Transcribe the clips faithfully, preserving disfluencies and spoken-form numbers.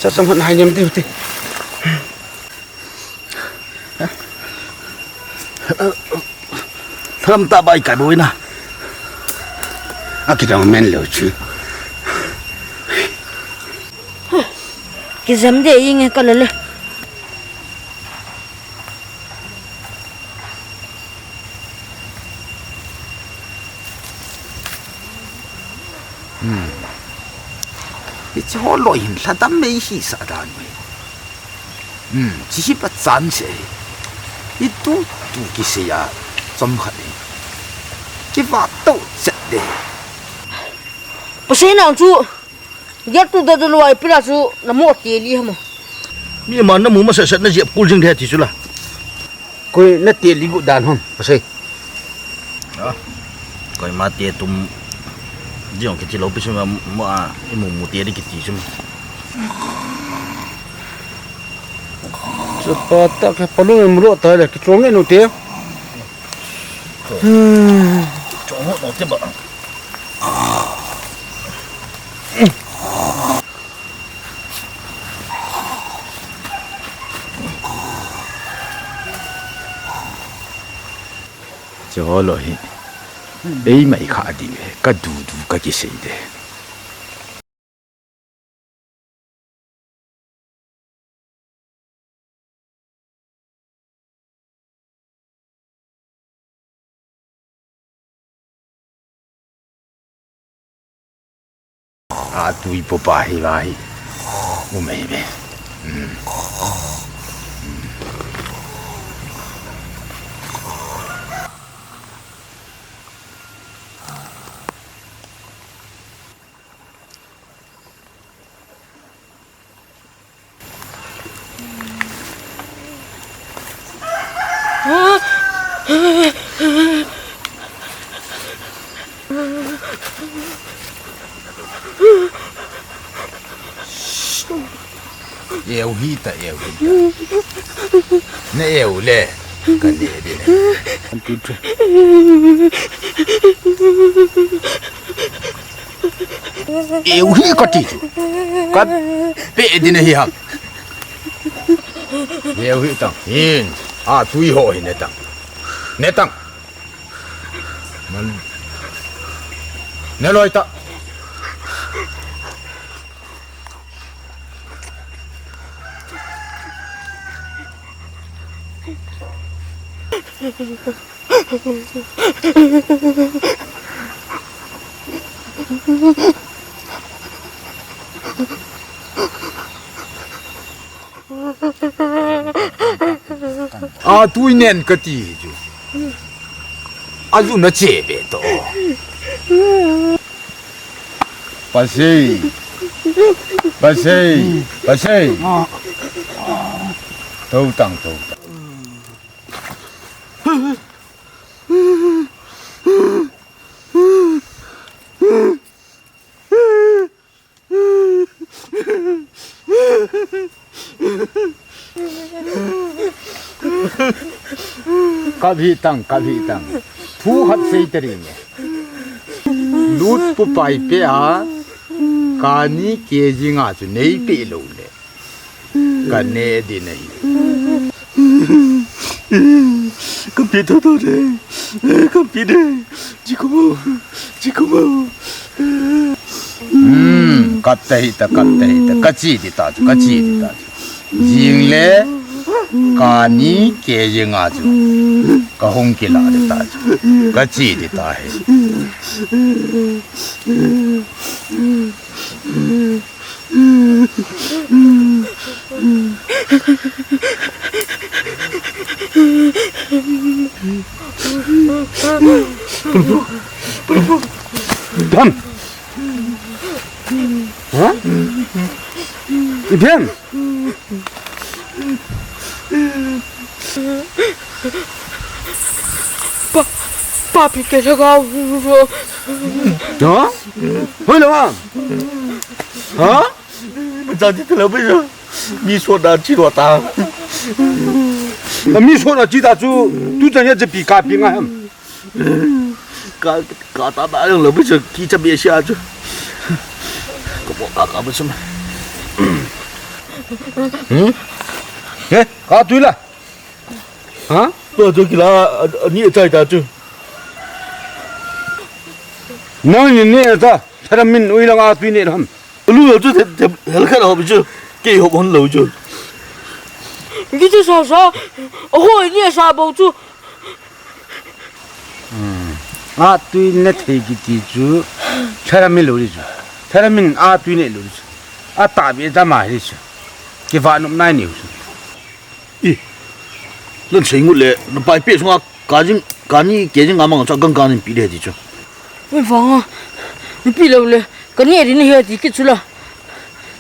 Tasam han hai nem ti ti. Thalam ta bai kai boi na. A kidang men lo chu. Kijam de inge ka lele. Hmm. Hiche ho loi hin lhadam mei hisah dan u hi. Hmm, hiche hi pachan se hi. Itu tu kisei a chomkhat hi. Kivat to chet de. Pasei nang chu. Gel tu da da loi pila chu namo teli hama. Mi ma namu masat sat na jep kul jing de ti chu la. Koi na teli gu dan hom, pasei. Ah, koima te tum jong kiti lou pi sum mo a, imu mu teli kiti sum. Chapa ta ka palu mu lo ta le, kichong e no te. Chong ho no te ba. Cholo hi. Ei mai kha di ve, ka du du ka kisei de. A tui popa hi va hi. U mei mei. Hmm. Eu hita, eu hita. Na eu le, ka ne de ne. One, two, three. Eu hi kati chu. Ka pe di na hi ham. Eu hi tang. Hin. A tui ho hi ne tang. Ne tang. Man. Ne loi ta. A tui nen kati hi chu. A ju na che be to. Pasei. Pasei. Pasei. To tang, to tang. Kap hi tang, kap hi tang. Thu khat sei tari nge. Lut pu pai pe a, kani K G nga chu nei pe lou le. Ka ne di nahi. Ka pi tho tho de. Ka pi de. Ji ko mo. Ji ko mo. Hmm, kap ta hi ta, kap ta hi ta. Ka chi di ta chu, ka chi di ta chu. Jing le, kani K G nga chu. Ka hung kila di ta chu. Ka chi di ta hi. Pulpu, pulpu. Iben. Ha? Iben. Pa, papi ke lhagao. Ha? Hoi lo ha? Ha? Macha ti tala bai ja. Mi sot na chi lo ta. Mi sot na chi ta chu, tu chan ya je pi ka pi nga ham. Ka, ka ta ta yang lo bai ja ki cha be sia chu. Ka mo ka ka bai sum. Hmm? Eh, ka tui la. Ha? To to kila, ani chai ta chu. Nang ni ni ta, thara min ui lang a tui ni ham. Lu lo chu te, te, hel khat hop chu. Ke hop hon lo chu. Ki chu sa sa. Oho, ni sa bo chu. Hmm. A tui ne thei kiti chu. Thara min lo ri chu. Thara min a tui ne lo ri chu. A ta bi ta ma ri chu. Ki va nop nai ni chu. I. Lan sei ngut le, na pai pe sunga ka jing, ka ni ke jing amang cha gang ka nin pi de ti chu. Oi vang a. Ni pi lo le. Ka ni ri ni he ti ki chu la.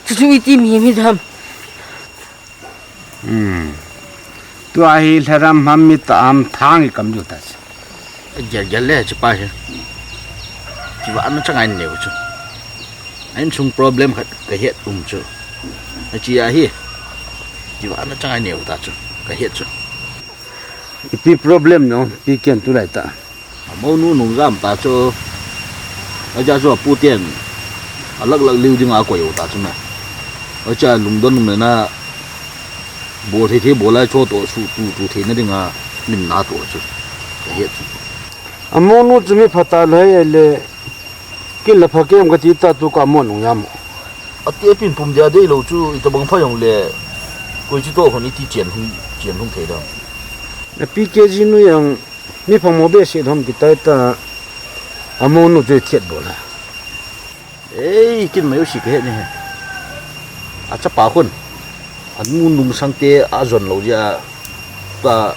Chu chu i ti mi mi dam. Hmm. Tua hi lharam ham mi ta am thang i kam ju ta si. Gel gel le chu pa hi. Ki va na changai neu chu. Ain sung problem khat ka het um chu. A chi a hi. Ki va na changai neu ta chu. Ka het chu. Ipi problem no, pi ken tu lai ta. Amonu nung jam ta chu. Aja chu apu ten. Alak lak liu ding a koi u ta chu na. Acha lungdon me na. Bol thei thei bol lai cho to su tu tu thei na ding a. Min na to chu. Ka het chu. Amonu chu mi phata lai le. Kin la pha kem ka ti ta tu ka mo nung yam. Ati a pin pum dia dei lo chu i ta bang pha yong le. Koi chi to hon i ti chian hung, chian hung thei da. Na pi ke ji nu yang mi phang mo be se dhom ki tai ta. Amonu chu thiat bol a. Ei, kin mai u si ka he ni he. A chapa khun. Anu nung sang te a zon lo ja. Ta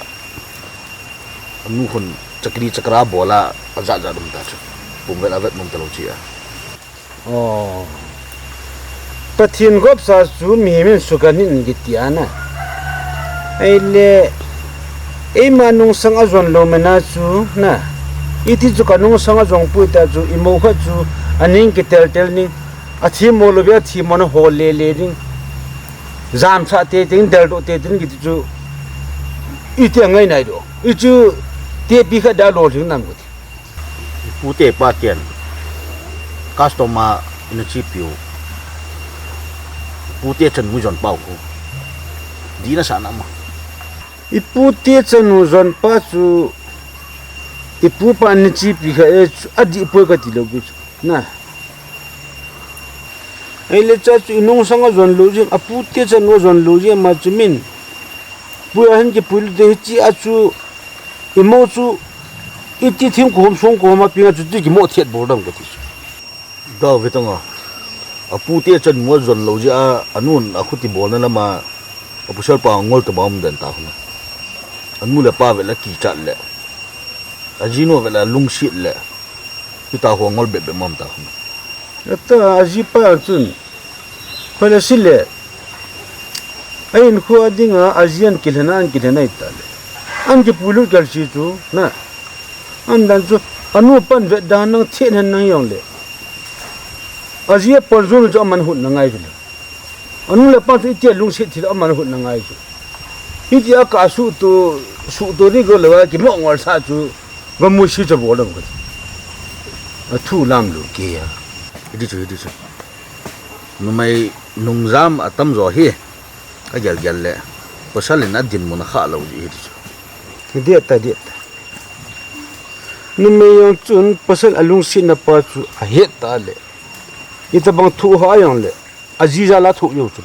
anu khun chakri chakra bol a, a ja ja dum ta chu. Pum vel a vet mum ta lo chi a. Oh. Pathen gopsa chu mihem in sukan in kiti ana. Ei le, eima nungsang a zon lo mena chu na. Iti chu ka nungsang a zong pui ta chu, i mo kha chu, a ning ki tel tel ning. A thi mo lo be, a thi mo na ho le le ding. Zam sa te ting, del do te ting kiti chu. Iti a ngai nai do. I chu, te pi kha da lo ling nam kiti. Pu te pa ten. Customer in a chi piu. Pu te chan mu zon pau ko. Di na sa na ma. I pu te chan mu zon pa chu. I pu pa ni chi pi kha e chu. A di poi ka ti lo bu chu. Na. Ei le cha chu i nungsang a zon lo jing. A pu te chan mu zon lo jing ma chu min. Pui a hin ki pui lu te hi chi a chu. I mo chu, i ti thim ko hom song ko hom a pinga chu ti ki mo thiat bol dam ka ti chu. David anga, a pu te chan mu a zon lo ji a, a nun a khuti bol na lama, a pasal pa ngol ta bam den ta huna. A nu le pa ve la ki chat le. A ji nu ve la lungsit le. Kita ho ngol be be mam ta huna. Ata a ji pa chun. Phalasi le. A in khu a dinga a ji an kilhena an kilhena i ta le. An ki pulu kal si chu na. An dan chu anu pan vet dan nang thien hen nang yong le. A ji a pon zun chu aman hun na ngai chu le. Anu le pan chu i tia lungsit thil aman hun na ngai chu. Hi tia ka su tu su tu ni go le wa ki mo ngol sa chu. Va mu si cha bo dam ka. A thu lam lu ke ya. Hi di chu, hi di chu. Numei nungjam a tam jo hi. A gel gel le. Pasal in a dinmun a kha lo ji hi di chu. Hi di ta, di ta. Numei jong chun pasal a lungsetna pa chu a het ta le. Itabang thu ha jong le. A ji jal a thu jo chu.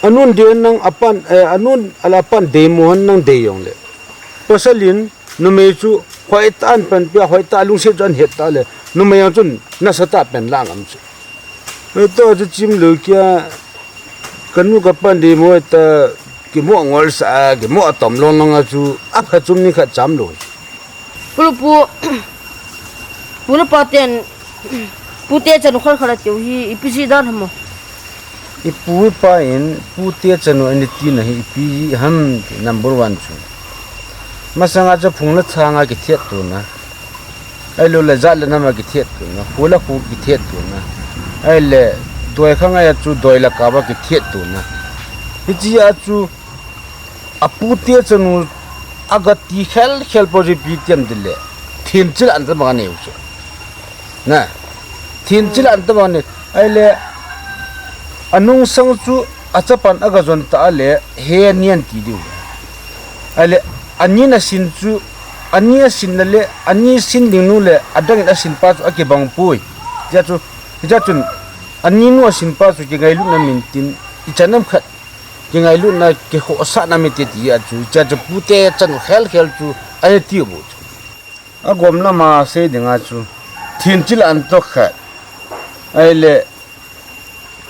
Anun dei nang apan, eh, anun ala pan dei mo han nang dei jong le. Pasal in numei chu hoitah a an panpi a, hoitah a lungset chu an het ta le. Numei jong chun nasatah a pen la ngam chu. Hoitah chu chim lou kia ka nu ka pan dei mo ta ki mo ngol sa, ki mo atom long long a chu a pha chum ni khat cham lou. Pu, pu, pu na pa ten, pu te chanu khat khat a tiu hi, ipi ji dan ham mo? I pu i pa in, pu te chanu ani tina hi, ipi ji ham ti number one chu. Masanga chu phung le changa kithiat tuna. Ahilou le jat le nam a kithiat tuna. Khu le khu kithiat tuna. Ahile, doi khang a chu doi le kava kithiat tuna. Hichi a chu, A pu te chanu aga ti khel khel po ji pi tiam ti le. Thin chil an ta bang a neu chu. Na. Thin chil an ta bang a neu. Ahile. Anungsang chu achapan agajon ta a le, he ani anti diu. Ahile, ani nasin chu, ani asin na le, ani sin ding nu le, adangin asin pa chu akibang poi. Tia chu, tia chun, ani nu asin pa chu kingailutna min tin, ichan ham khat, kingailutna, kikhohsahna min tin tia chu, tia chu pute chan khel khel chu, ani ti bu chu. Agom lama sei dinga chu, thin chil an tok khat. Ahile,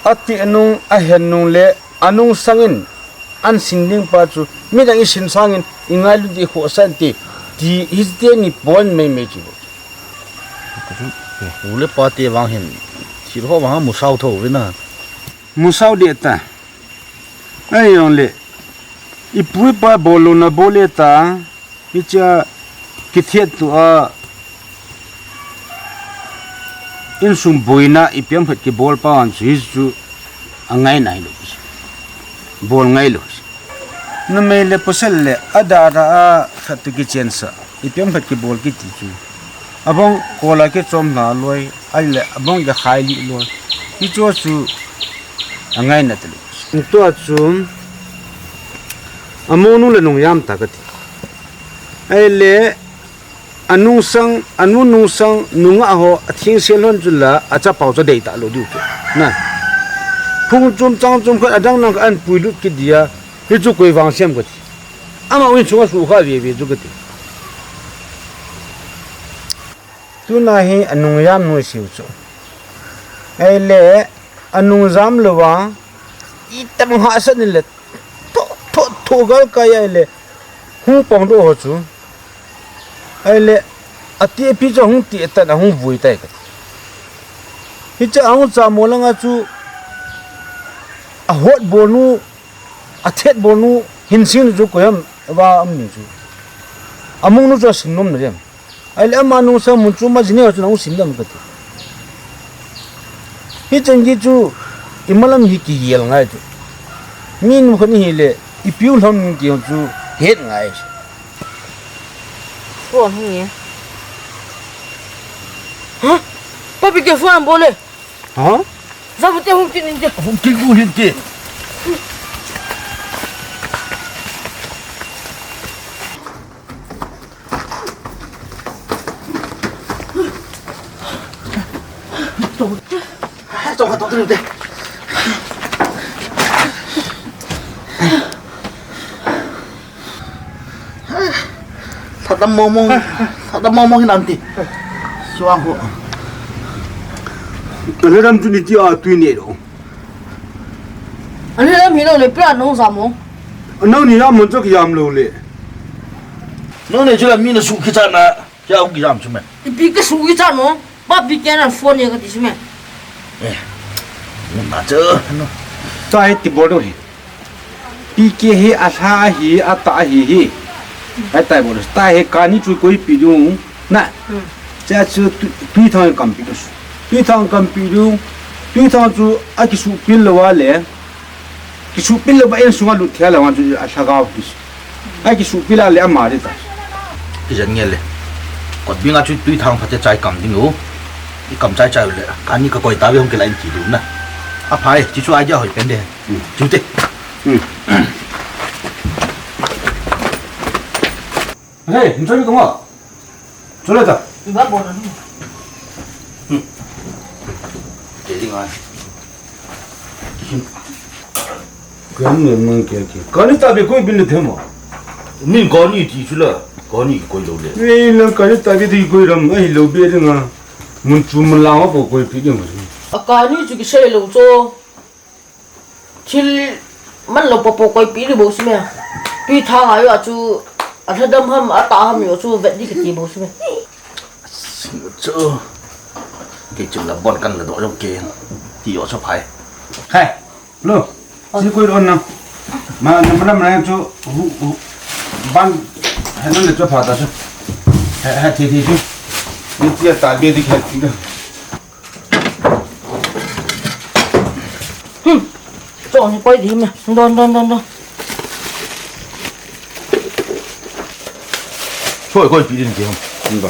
Ati anung, ahen nung le, anungsang in, an sin ding pa chu, midang isin sangin, ingailut ding khohsah inte, ti hiti ni pon mei mei chu. U le pa te vang hin, thil ho vang musao tho ve na. Musao de ta. Ahi jong le, ipu ipa bol louna bol e ta, Hichea kithiat tu a insung boina ipi ham khat kibol pa vang chu hichu angai nai lou. Bol ngai lou. Numei le pasal le adada a khat tu kichen sa ipi ham khat kibol kiti chu. Abang kola kichom na loi, ahile abang kikhai li loi. Hichu chu angai na tele. Tua chu Amonu le nung jam ta kati. Ahile, anungsang, anu nungsang, nungah ho, athing sel hon chu la, achapau chu dei ta lou diu chu. Na. Phung chum chang chum khat adang nang an pui lut kit dia, hichu koi vang siam kati. Ama u insunga su kha ve ve chu kati. Tuna hi anung jam nu siu chu. Ahile, anung jam louva, itam hahsat ni le, tho, tho, tho gal kai ahile, hung pong doh ho chu. Ahile, ati api chu hung ti atan ahung vui tai kati. Hiche ahung chamo langa chu, ahot bol nu, athet bol nu, hinsing nu chu koi ham, va am ni chu. Amung nu chu asin nom na dem. Ahile ama nungsang mun chu ma jine ho chu nahung sim dem kati. Hichan gei chu imalam hi kigel ngai chu. Mi nu khat ihi le ipiu lhom ning ti chu het ngai chu. Phone hung e. Ha? Papi ke phone bol le. Ha? Za bu te hung kin in te. Hung kin bu hin te. Thadam mong mong, thadam mong mong hinam ti. Suang ho. Aleram chu ni ti a tui ne lo. Aleram hi lo le pia nong sa mong. Nang ni ya mon chu ki yam lo le. Nang ne chu la mi na su ki cha na. Kei a hung kijam chu me. Ipi kasu kichat mo? Papi kei nan phone e kati chu me. Eh. Nuna chu, nu. Tua hi ti bol ding hi. Pi kei hi alha ahi, atah ahi hi. Ahi tai bol. Tua hi kani chu koi pi ding. Na. Hmm. Cha chu tu, Tuithang kampi ding. Tuithang kampi ding. Tuithang chu akisu pil lou a le. Kisu pil lou ba insunga lut thei lou vang chu alhagao ti. Ai kisu pil a le ama de ta. Kijen nge le. Kot bing a chu Tuithang phate chai kam ding u. I kam chai chai u le. Kani ka koi ta ve hung kilai in ti lu na. Aphai, ti chu idea hoi pen de. Hmm. Chu te. Hmm. Hey, nchoi ko ma. Chole ta. Iba bona ni. Hmm. Ke ding ai. Kani mang ke ke. Kani ta be koi bin le thema. Min kani ti chu la. Kani koi lo le. Ni lang kani ta be ti koi ram ai lo be ding a. Mun chu mun lang a ko koi pi ding. A kani chu kisei lo cho. Thil man lou popo koi pi ding bou si me. Tuithang a yo chu a thadam ham a ta ham yo chu vet ding kati bou si me. Chu. Kei chu la bon kan la do jong ke. Ti yo chu phai. Hai. Lo. Si koi ron na. Ma na ma na ma chu hu hu. Ban. Hai na le chu pha ta chu. Hai hai thi thi chu. Ni ti a ta be ding khe ti da. Hmm. Cho ni koi di me. Don don don don. Choi koi pi din ki ham. Ni ba.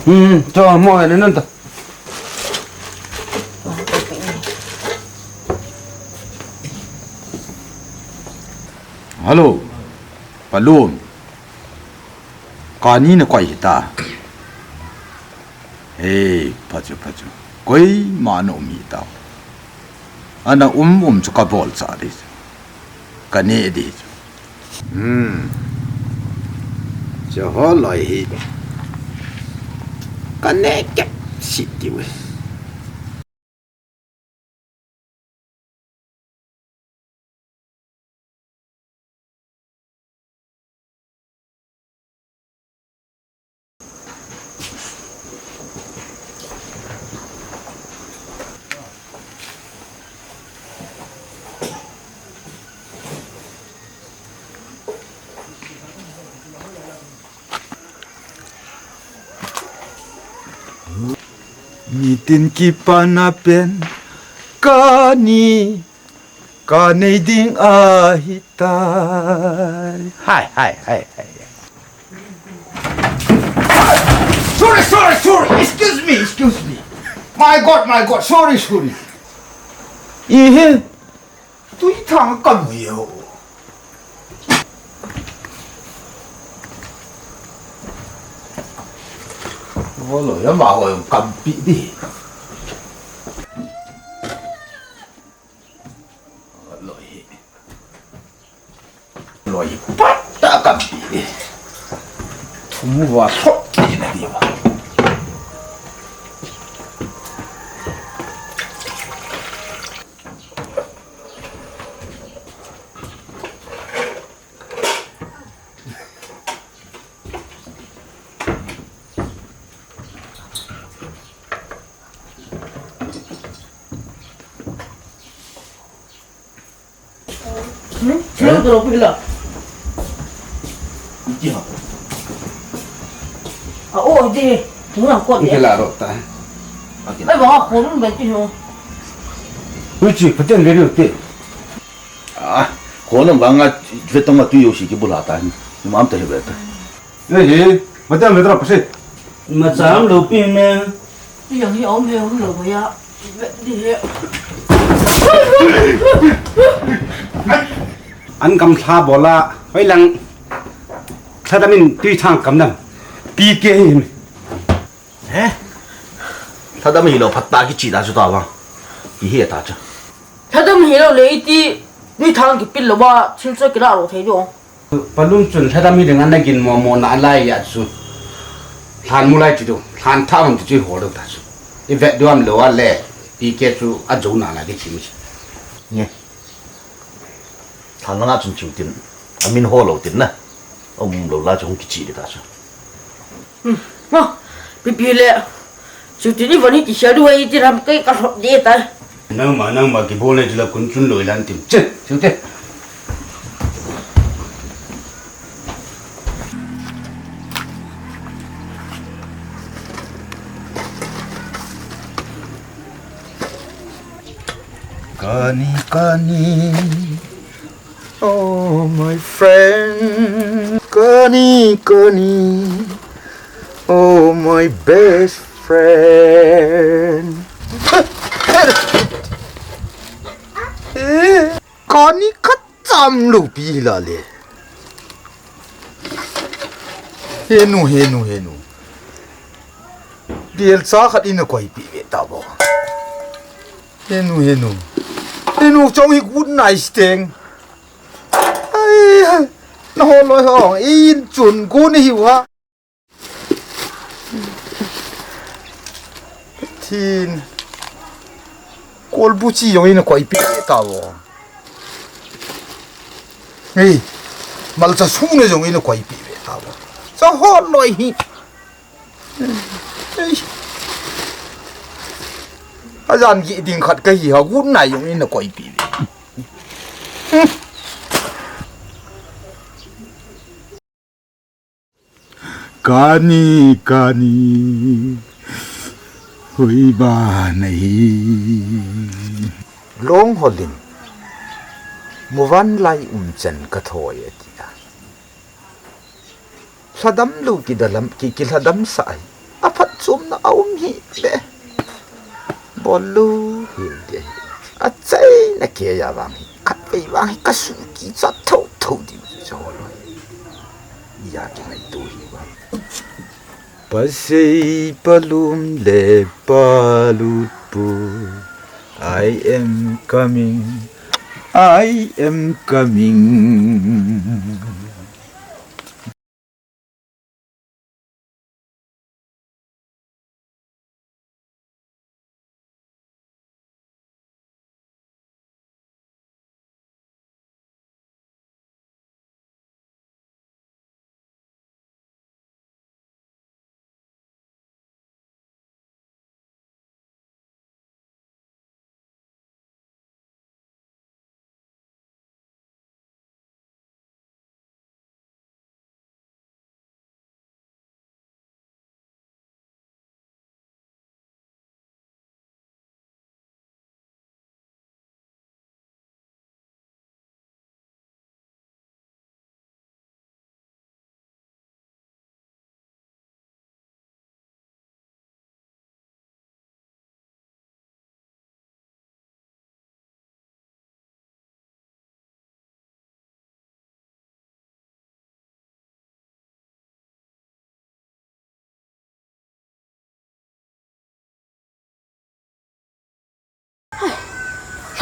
Hmm, cho mo ne nan ta. Hello, Palum. Kani na koi hita. Hey, phachu, phachu. Koima na um hita. Ana um um chu kabol cha di chu. Kane di chu. Hmm. Chu holoi hi. Kane kep si diu. Mitin kipana pen kani, kanei ding ahitai. Hai, hai, hai, hai. Sorry, sorry, sorry. Excuse me, excuse me. My God, my God. Sorry, sorry. Ihe. Tui thang ka mu yo. Olo ya ma ho kam pi di. Loi. Loi. Pat ta kam pi di. Thum va sot di na di va. Hmm? Hello, hello, hello. Iti ha. Ah, oh, iti. Muna ko. Iti la ro ta. Ai, ba ko nun ba ti ho. Ui chi, paten ve ri te. Ah, ko lang ba nga ve tong ma tu yo si ki bu la ta. Ni mam ta he ve ta. Ei, ei, mati am vetra pase. Macham lo pi me. Yang hi om he om lo ya. Di he. An kam thla bola, hoi lang. Thla dam in tui thang kam dam. Pi ke hi. He? Thla dam hi lo phat ta ki chi da chu ta ba. Pi he ta cha. Thla dam hi lo le iti tui thang ki pil lo ba, thil cho ki la lo thei do. Palum chun thla dam hi ding ana gin mo mo na lai ya chu. Hlan mu lai ti du, hlan tha hon ti chu ho lo ta chu. I vet duam lo a le, P K chu a jo na la ki chi mi. Nge. Thla na nga chun chiu tin, a min ho lo tin na. Um lo la chu hung ki chi di ta chu. Hmm. Mo, pi pi le. Chuti ni vani ti sia du ai ti ram kai ka hlop de ta. Nangma, nangma kibol le tila kun chun loi lan tim. Che, chuti. Kani, kani. Oh, my friend. Kani, kani. Oh, my best friend. Kani khat cham lo pi la le. Henu, henu, henu. Biel cha khat in a koi pi ve ta bo. Henu, henu. Henu chong hi good night teng. Ai, na ho loi ho, in chun gu ni hiu ha. Thin. Kol bu chi jong in a koi pi ta wo. Ei, malcha su ne jong in a koi pi ta wo. Cha ho loi hi. Ei. A jan gi ding khat ka hi ha gu nai jong in a koi pi. Kani, kani. Hui ba nahi. Long holim. Muvan lai um chen ka thoi a ti a. Lhadam lo ki dalam, ki, ki lhadam sa ai. A phat chom na a um hi be. Bol lo hi de. A chai na ke ya vang hi. Khat vei vang hi ka su ki cha tho tho di. Tia kingaito hi ba. Pasei palum le palut pu. I am coming. I am coming.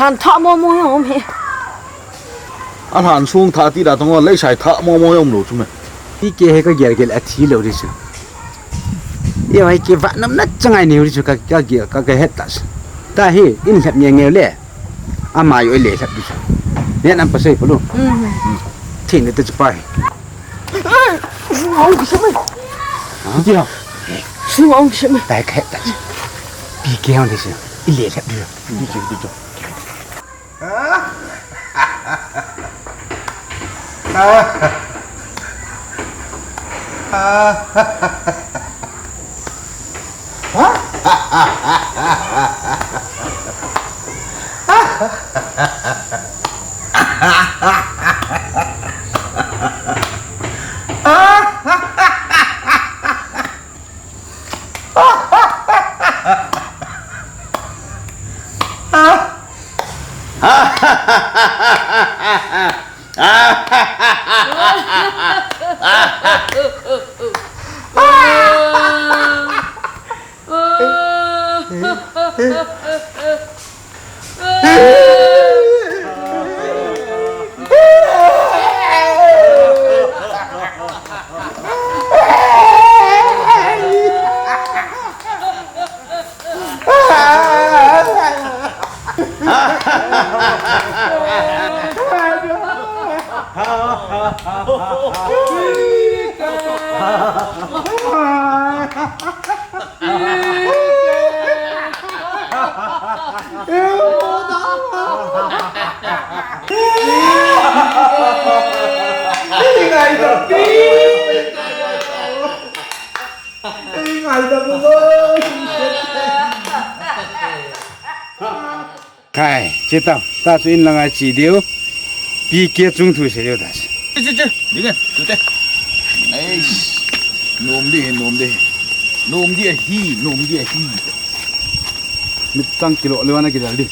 Lhan thah momo jong um hi. A lhan sung thah ti da tong lei sai thah momo jong um lou chu me. Pi ke he ka gel gel a thi lou di chu. Ye wai ke va nam na changai ni ri chu ka ka gel ka ka het ta chu. Ta hi in lhep nge nge le. Ama yo le lhep di chu. Ne nam pa sei pa lu. Mhm. Thi ne te chu pa hi. Sung aung kisem mai. Ha? Dia. Sung aung kisem mai. Tai khet ta. Pi ke aung de se. I le lhep di. Di chu, di chu. Kai, che tao, ta chu in lang a che diu. Pi ke chung thu sei diu ta. Che, che, che, ding e, tu te. Eish, nom di, nom di. Nom di ahi, nom di ahi. Mit tang kilo le wana kidal di.